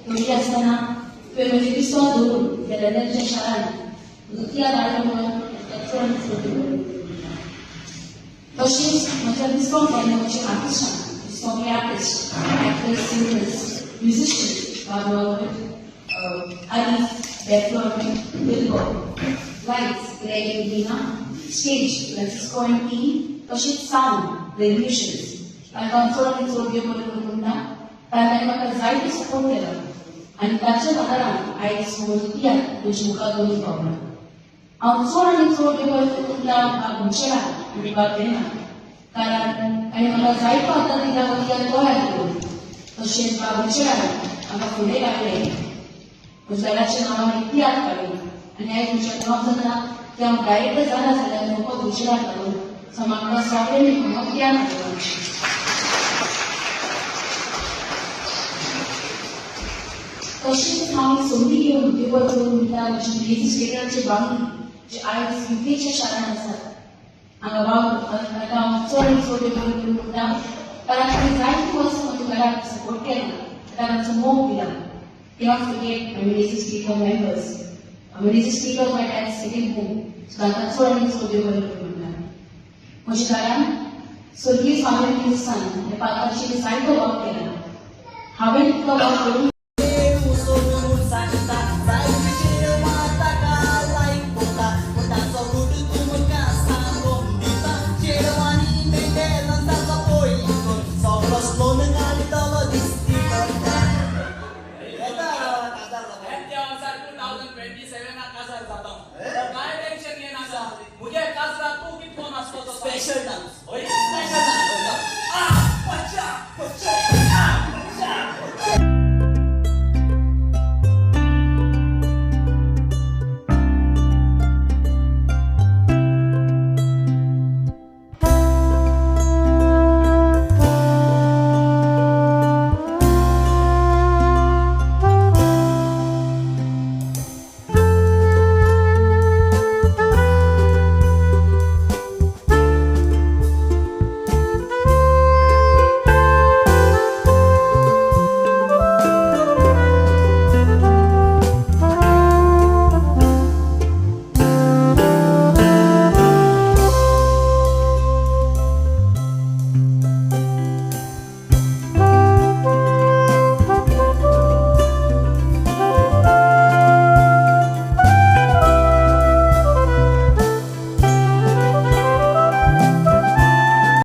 तरी आसतना तुवें म्हजी विस्वास दवरून त्या लंडनच्या शारान तुजो तियात्र हाडलो म्हणून तुका चड आनी चड देव बरें करूं म्हणटा. तशेंच म्हज्या विस्कॉम म्हजे आर्टिस्टां, विस्कॉमले artist, actors, singers, musician, Babu Arif, डेफ्लॉन, Wilbo, lights, Greg Medina, stage, Francisco and team, तशेंच सावंड, रेव्होल्युशन्स, तांकां हांव चड आनी चड देव बरें करूं म्हणटा, कारण तांणी म्हाका जायतो सपोर्ट केला आनी ताच्या आदारान आयज म्हजो तियात्र तुमच्या मुखार दवरूंक पावला. हांव चड आनी चड देव बरें करूं म्हणटा बाब मुचेराक आनी बाब बेनाक, कारण तांणी म्हाका जायतो आदार दिला हो तियात्र तयार करून. तशेंच बाब मुचेरान म्हाका फुडें काडलें, म्हज्या डॅडाच्या नांवान एक तियात्र काडून, आनी आयज म्हज्या नांव जाता की हांव डायरेक्टर जाला जाल्यार फकत उजेडाक लागून. सो म्हाका सगळ्यांनी म्हाका तियात्र हाडलो. तशेंच हांव संदी घेवन देव बरें करूं म्हणटा म्हजी मिनेझीस थिएटराचे बांगडी जे आयज युकेच्या शारांत आसात, हांगा वावर करतात, तांकां हांव चड आनी चड देव बरें करूं म्हणटा, कारण तांणी जायतीं वर्सां म्हज्या घराक सपोर्ट केला, तांकां मोग दिला. Cannot forget my Menezes Theatre members. Menezes Theatre my dad's second home. So तांकां चड आनी चड देव बरें करूं म्हणटा. म्हज्या घरान स्वर्गीय स्वामी क्रिस्तान ह्या पात्राचेर जायतो वावर केला. हांवें तितलो वावर करूंक